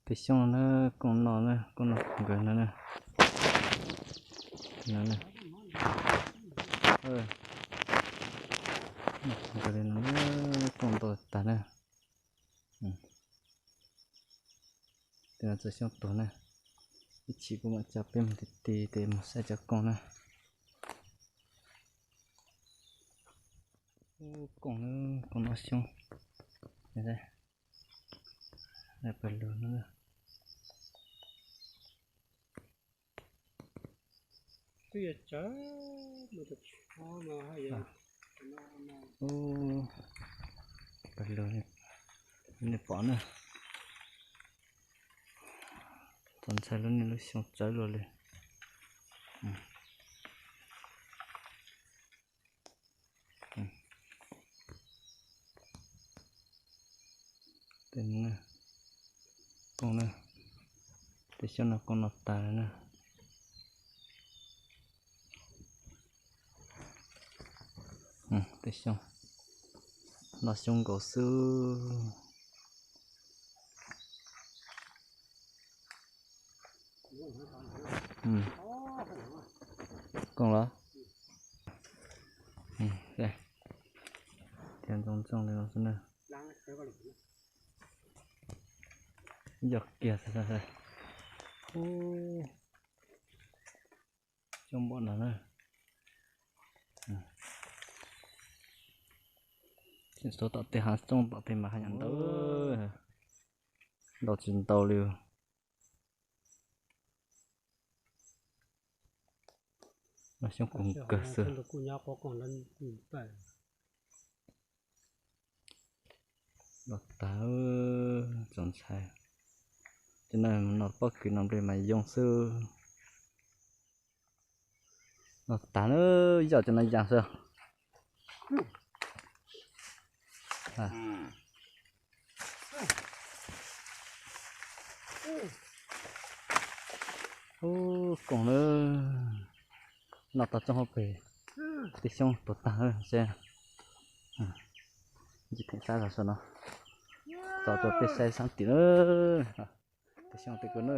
Peb xyooj no na, kooj no na, kooj no nkawd no na. No na. Nkawd li no na, kooj ntau tag na. Tej no txhua xyoo tuag na. Ib chim kuv mam coj peb mus ti ti tes mus saib cov kooj na. Kooj na, kooj noj xyoob. Pawg lug no. Pawg lug, nej pom na. Txaus ntshai lub niaj lub xyoo tsawv luaj li. Tej no, kooj na, tej xyoob no kooj noj tag na. Tej xyoob noj xyoob nkaus xwb. Kooj los. Thiab ntxoov ntxoo li no xwb na. Yog kiag xwb. Coob npaum no na. Tsis txhob tom tej hav xoob tom tej mas hav nyam ntau, ntau tsis ntau li. Noj xyoob kawg xwb. Los tag, txaus ntshai. Cov no noj pob kws noj nplej mas yoo xwb. Los tag na, yog cov no yas xwb. Ub, kooj na, noj tau tsooj hauv pes, tej xyoob tuag tag seb. Ntsis theem sab zog no, tso rau peb saib sab tim na, tej xyoob tej kua na.